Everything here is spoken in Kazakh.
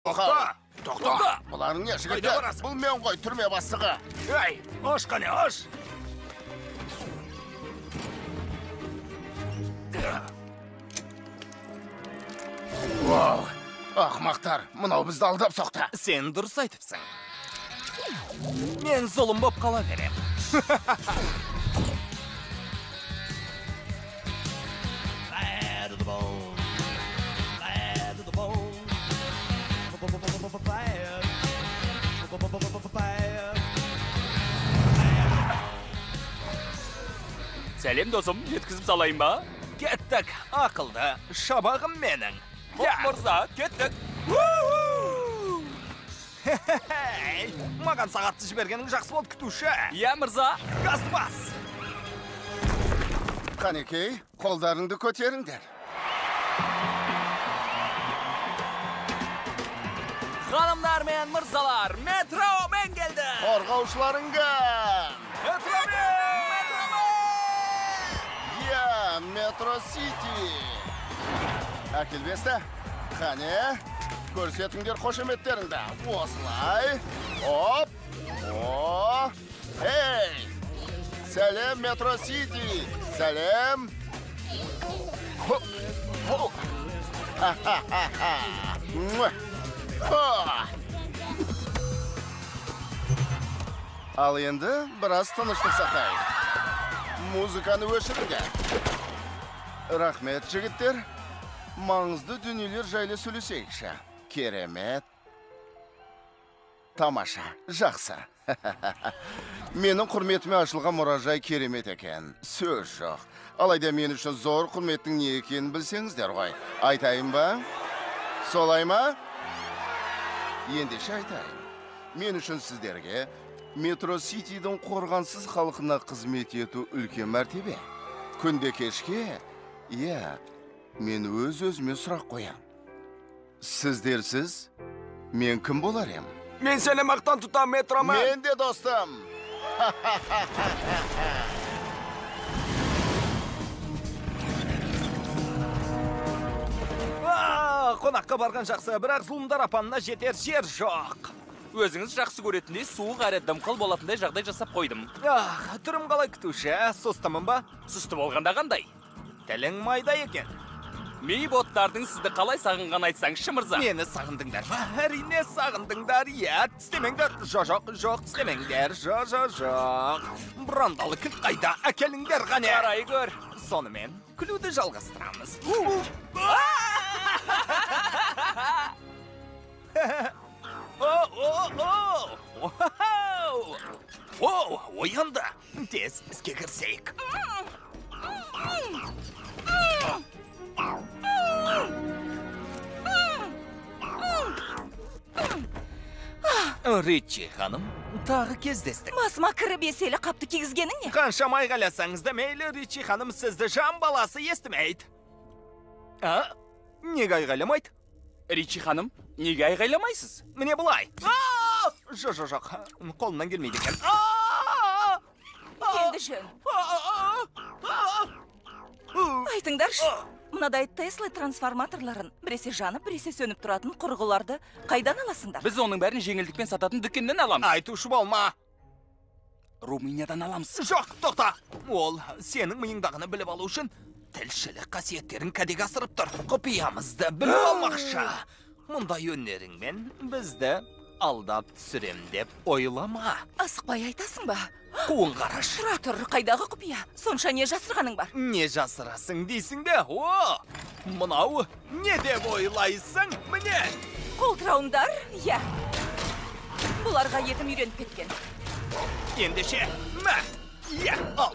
Тоқта! Тоқта! Бұларың не, жігіттер? Бұл мен ғой, түрме бастығы. Ей, аш қане, аш! Вау, ақмақтар, мынау бізді алдап соқты. Сен дұрыс айтыпсың. Мен зұлым боп қала берем. Сәлем досым, жеткізіп салайын ба? Кеттік, ақылды шабағым менің. Хоп, мырза, кеттік. Маған сағатты жібергенің жақсы болды, күтуші. Иә, мырза. Газды бас. Қанекей, қолдарыңды көтеріңдер. Ханымдар мен мырзалар, метромен келді. Қорғаушыларың кім? Метромен! Иә, Метро Сити. Әкелбесті. Қане, көрсетіңдер қошеметтеріңді. Осылай. Оп. О. Эй! Сәлем, Метро Сити. Сәлем. Хоп. Хоп. Ха-ха-ха-ха. Ал енді біраз тыныштық сақтайық. Музыканы өшіріңдер. Рахмет, жігіттер. Маңызды дүниелер жайлы сөйлесейікші. Керемет. Тамаша, жақсы. Менің құрметіме ашылған мұражай керемет екен. Сөз жоқ. Алайда мен үшін зор құрметтің не екенін білсеңіздер ғой. Айтайын ба? Солай ма? Ендеше айтайын. Мен үшін сіздерге Метро Ситидің қорғансыз халқына қызмет ету үлкен мәртебе. Күнде кешке, иә, мен өз-өзіме сұрақ қоям. Сіздерсіз мен кім болар ем? Мен сені мақтан тұтам, Метромен. Мен де, достым. Қонаққа барған жақсы, бірақ зұлымдар апанына жетер жер жоқ. Өзіңіз жақсы көретіндей суық әрі дымқыл болатындай жағдай жасап қойдым. Ах, түрім қалай, күтуші? Сұстымын ба? Сұсты болғанда қандай? Тілің майда екен. Ми боттардың сізді қалай сағынған айтсаңызшы, мырза. Мені сағындыңдар ма? Әрине сағындыңдар. Иә, тістемеңдер. Жоқ, жоқ, тістемеңдер. Жоқ, жоқ. Бұрандалы кілт қайда? Әкеліңдер қане. Қарай көр. Сонымен күлуді жалғастырамыз. О, оянды. Тез іске кірісейік. Ричи ханым, тағы кездестік. Басыма кіріп еселі қапты кигізгенің не? Қаншама айғайласаңыз да мейлі, Ричи ханым сізді жан баласы естімейді. А? Неге айғайламайды? Ричи ханым, неге айғайламайсыз? Міне былай. Жоқ, жоқ, жоқ. Қолымнан келмейді екен. Енді жөн. Айтыңдаршы, мынадай Тесла трансформаторларын біресе жанып, біресе сөніп тұратын құрғыларды қайдан аласыңдар? Біз оның бәрін жеңілдікпен сататын дүкеннен аламыз. Айтушы болма. Румыниядан аламыз. Жоқ, тоқта. Ол сенің миыңдағыны біліп алу үшін тілшілік қасиеттерін кәдеге асырып тұр. Құпиямызды біліп алмақшы. Мұндай өнеріңмен бізді алдап түсірем деп ойлама. Асықпай айтасың ба? Қуын қараш. Тұра тұр, қайдағы құпия? Сонша не жасырғаның бар? Не жасырасың дейсің бе? О, мынау не деп ойлайсың? Міне. Қолтырауындар, иә. Бұларға етім үйреніп кеткен. Ендеше, мә, иә, ал.